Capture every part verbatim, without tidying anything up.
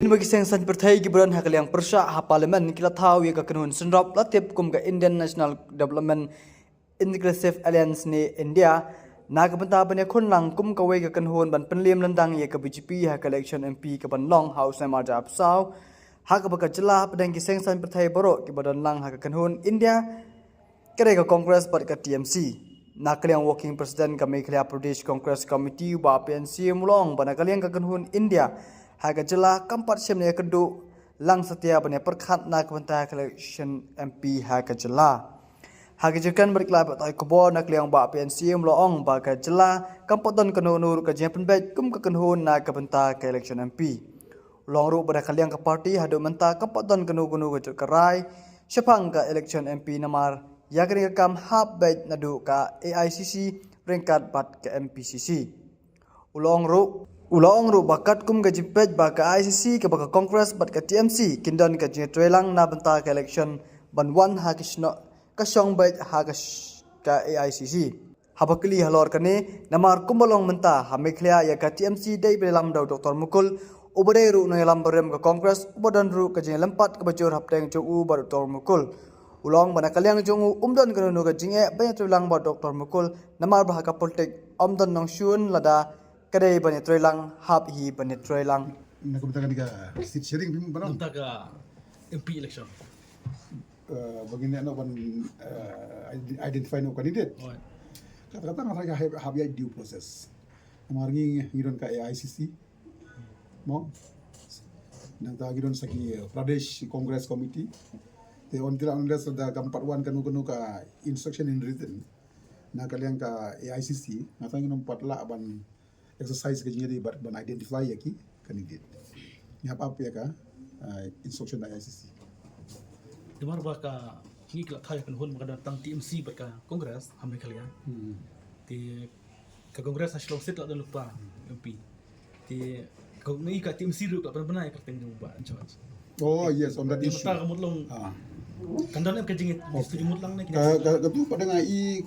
Ki seng saiñ pyrthei kiba don ha ka liang pyrshah ha Parliament ki la thaw ïa ka kynhun synrop la tip kum ka Indian National Development Inclusive Alliance ne INDIA, na ka bynta ban ïakhun lang kum kawei ka kynhun ban pynliem lyndang ïa ka BJP ha ka election MP kaban long ha u snem ar hajar arphew saw. Ha kaba ka jylla hapdeng ki seng saiñ pyrthei baroh kiba don lang ha ka kynhun INDIA, ka dei ka Congress bad ka TMC. Na ka liang Working President ka Meghalaya Pradesh Congress Committee, u Bah P N Syiem, u la ong ba na ka liang ka kynhun INDIA ha ka jylla kam pat shym la ïakynduh lang satia ban ïapyrkhat na ka bynta ka election MP ha ka jylla. Ha ka jingkren bad ki lad pathai khubor, na ka liang u Bah P N Syiem u la ong ba ka jylla kam pat don kano kano ruh ka jingpynbeit kum ka kynhun na ka bynta ka election MP. U la ong ruh ba na ka liang ka party haduh mynta kam pat don kano kano ka jot ka rai shaphang ka election MP, namar ïa kane ka kam hap beit naduh ka AICC ryngkat bad ka MPCC. U la ong ruh, u la ong ruh ba katkum ka jingpeit ba ka AICC kaba ka Congress bad ka TMC kin don ka jingïatreilang na bynta ka election ban wan ha ka shno-, ka shong beit ha ka sh-, ka AICC. Haba kylli halor kane, namar kumba long mynta ha Meghalaya ïa ka TMC dei ba ïalam da u Doctor Mukul, uba dei ruh u nongïalam barim ka Congress, uba don ruh ka jingïalympat kaba jur hapdeng jong u bad u Doctor Mukul. U la ong ba na ka liang jong u ym don kano kano ka jingeh ban ïatreilang bad u Doctor Mukul, namar ba ha ka politik ym don nongshun, lada ka dei ban ïatreilang hap hi ban ïatreilang. Na ka bynta kane ka seat sharing, bym ba long. Bynta ka MP election. Eh, ba ngin ïa noh ban, eh, ide-, identify noh candidate. Right. Kata kata nga tharai ka hap, hap ïa due process. Namar ngi, ngi don ka AICC. Mo? Nangta ngi don sa ki, eh, Pradesh Congress Committee. Te until unless da kam pat wan kano kano ka instruction in written na ka liang ka AICC, nga tharai ngin ym pat lah ban exercise ka jingïadei bad ban identify ïa ki candidate. Ngi hap ap ïa ka, ah, instruction na AICC. Namar ba ka ngi ki la thaw ïa ka kynhun ba ka don tang TMC bad ka Congress ha Meghalaya. Hmm. Te ka Congress ha Shillong seat la don lypa MP. Te ka ngi ka TMC ruh ka pynbna ïa ka kyrteng jong u Bah George. Oh yes, on that issue. Te mynta ka mut long. Ah. Kan don em ka jingïa-, okay, jingïathuh mut lang ne ka, ka, ka tu pat nga i,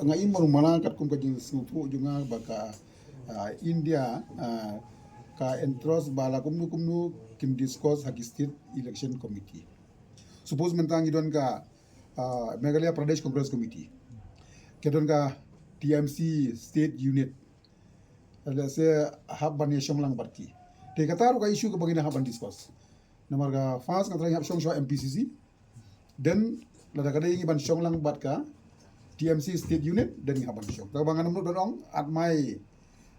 nga i maru mala katkum ka jingsngewthuh jong nga ba ka, ah, INDIA, ah, ka entrust ba la kumno kumno kin discuss ha ki state election committee. Suppose mynta ngi don ka, ah, Meghalaya Pradesh Congress Committee. Ki don ka TMC state unit. Lehse hap ban ïa shong lang bad ki. Te kata ruh ka issue kaba ngin hap ban discuss. Namar ka first nga tharai ngi hap shong shuwa MPCC. Then lada ka dei ngi ban shong lang bad ka TMC state unit, then ngi hap ban shong. Te ba ngan ym don ong at my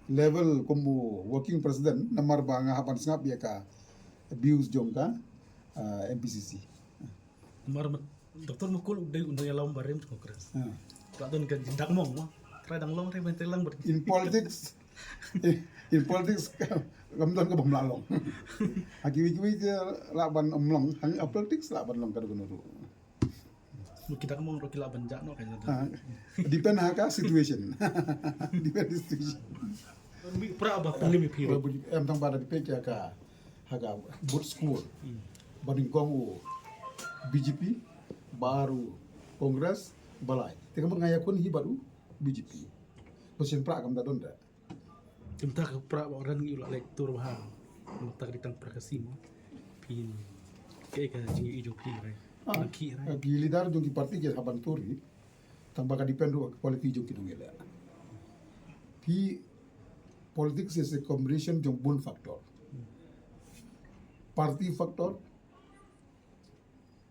level kum u working president, namar ba nga hap ban sngap ïa ka views jong ka, ah, MPCC. Namar Doctor Mukul u dei u nongïalam barim jong Congress. Hmm. Ka don ka jingdang mong mo. Trai dang long, trai ban trai lang bad. In politics, in politics, kam don kaba ym lah long. Ha kiwei kiwei te lah ban ym long, ha politics lah ban long kano kano ruh. Ki dang mong ruh ki lah ban jah noh ka. Ha, depend ha ka situation. Depend situation. Pra ba pynlem ïa phi. Em, tang ba da peit ïa ka, ha ka vote score. Hmm. Ba nyngkong u BJP, ba ar u Congress, ba lai. Te ka mut nga ïakhun hi bad u BJP. Position pra kam da don da. Te mynta ka pra ba ran ngi u la leit tur bha. Mynta ka dei tang pra ka sim. Phi, kaei ka jingïohi jong phi, right? Ah, nang khih, right? Ki leader jong ki party ki hap ban tur hi. Tang ba ka depend ruh ha ka quality jong ki nongïaleh. Phi, politics is a combination jong bun factor. Party factor,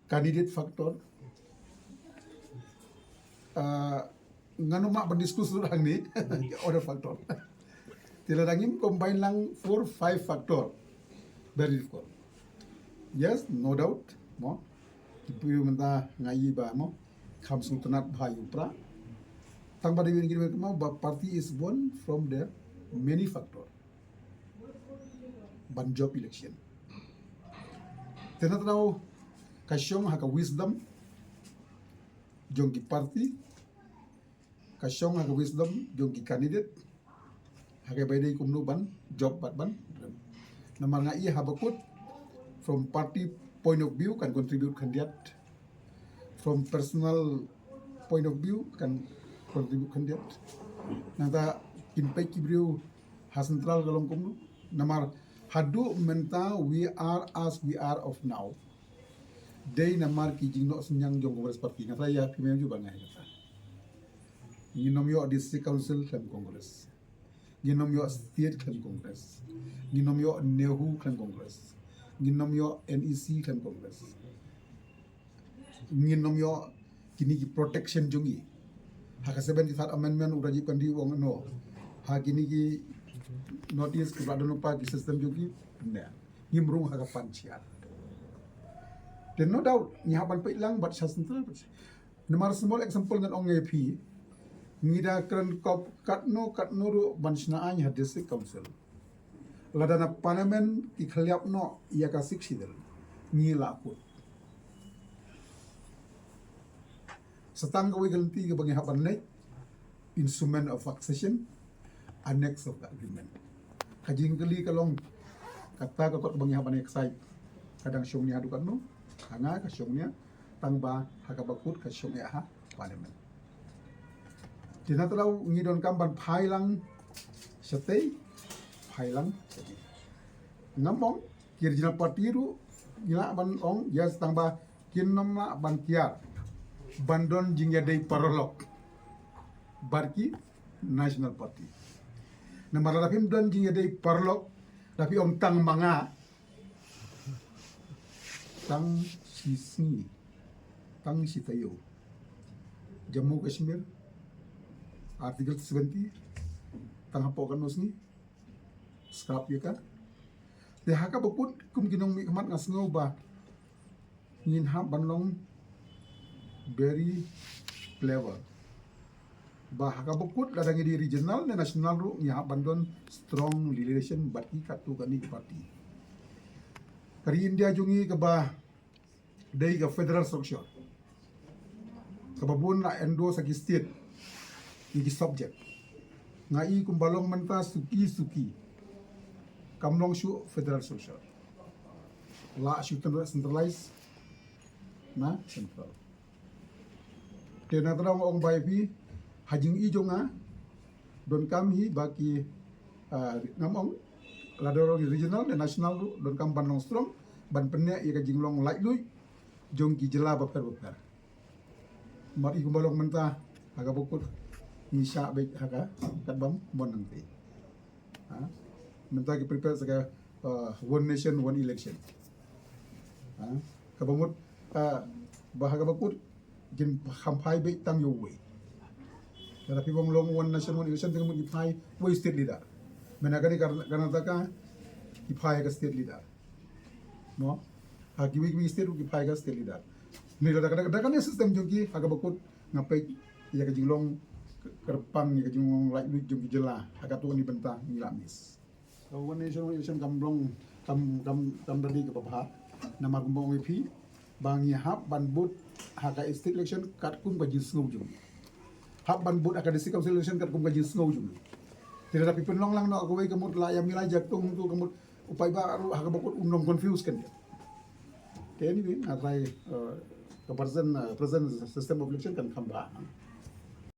candidate factor. Ah, ngan ym lah ban discuss ruh hangne, other factor. Te lada ngim combine lang four, five factor. Very difficult. Yes, no doubt. Mo. Ki briew mynta nga i ba mo. Kham sngewtynnat bha ïa u pra. Tang ba dei ngi, mo, ba party is born from the many factor. Ban jop election. Te na tnau ka shong ha ka wisdom jong ki party, ka shong ha ka wisdom jong ki candidate, ha kaba dei kumno ban jop bad ban. Namar nga i haba kut, from party point of view kan contribute khyndiat, from personal point of view kan contribute khyndiat. Nangta kin peit ki briew ha central ka long kumno. Namar Haduh mynta we are as we are of now. Dei namar ki jingnoh synñiang jong Congress Party. Nga trai ïa phi mynjur ba nga ïa kata. Ngin ym ïoh District Council khlem Congress. Ngin ym ïoh state khlem Congress. Ngin ym ïoh NEHU khlem Congress. Ngin ym ïoh NEC khlem Congress. Ngin ym ïoh kine ki protection jong ngi. Ha ka seventy-third amendment u Rajiv Gandhi u ong no. Ha kine ki North East ki ba don pa ki system jong ki ne. Ngim rung ha ka panchayat. Te no doubt ngi hap ban peit lang bad sha central. Namar small example ngan ong ïa phi. Ngi da kren kop katno katno ruh ban shna aiñ ha District Council. Lada na Parliament ki khliap noh ïa ka Sixth Schedule. Ngi la kut. Sa tang kawei ka lynti kaba ngi hap ban leit, instrument of accession, annex of the agreement. Ka jingkylli ka long, kata ka kot ba ngi hap ban excite. Ka dang shong nia haduh katno, ha nga ka shong nia, tang ba ha kaba kut ka shong ïa ha Parliament. Te na tlaw ngi donkam ban phai lang shatei, phai lang shatei. Ngam ong, ki regional party ruh, ngi lah ban ong, yes, tang ba kin ym lah ban kiar ban don jingïadei paralok bad ki National Party. Namar lada phim don jingïadei paralok, da phi ong tang ma nga, tang shi sngi, tang shi taïew. Jammu Kashmir, Article seventy, tang hapoh katno sngi, scrap ïa ka. Te ha kaba kut kum ki nongmihkhmat nga sngew ba ngin hap ban long very clever. Ba ha kaba kut lada ngi dei regional ne national ruh ngi hap ban don strong relation bad ki katto katne ki party. Ka ri India jong ngi kaba dei ka federal structure. Kaba bun la endorse ha ki state ïa ki subject. Nga i kumba long mynta suki suki. Kam long shuh federal structure. La shu centralize na central. Te na tlaw nga ong ba ïa phi ha jingim jong nga donkam hi ba ki, ah, ngam ong lada long regional ne national ruh donkam ban long strong ban pyneh ïa ka jinglong laitluid jong ki jylla bapher bapher. Mar i kumba long mynta ha kaba kut ngi shah beit ha ka katba mon nangtei. Ha? Mynta ki prepare sa ka, uh, one nation, one election. Ha? Kaba mut, uh, ba ha kaba kut kin kham phai beit tang ïa uwei. Lada phi ong long one nation, one election, te ka mut ki phai uwei state leader. Mynta kane Kar-, Karnataka ki phai ka state leader. Mo? Ha kiwei kiwei state ki phai ka state leader. Ni lada ka, da kane system jong ki ha kaba kut nga peit ïa ka jinglong kyrpang ïa ka jinglong laitluid jong ki jylla ha katto katne bynta ngi la miss. Ka one nation one election kam long kam kam kam da dei kaba bha. Namar kumba ong ïa phi ba ngi hap ban bud ha ka state election katkum ka jingsngew jong ngi. Hap ban bud ha ka district council election katkum ka jingsngew jong ngi. Te lada phi pynlong lang noh kawei ka mut la ïa milai jaktung tu ka mut u paidbah ruh ha kaba kut un long confuse kan. Te anyway nga trai, uh, ka present, uh, present system of election kan kham bha.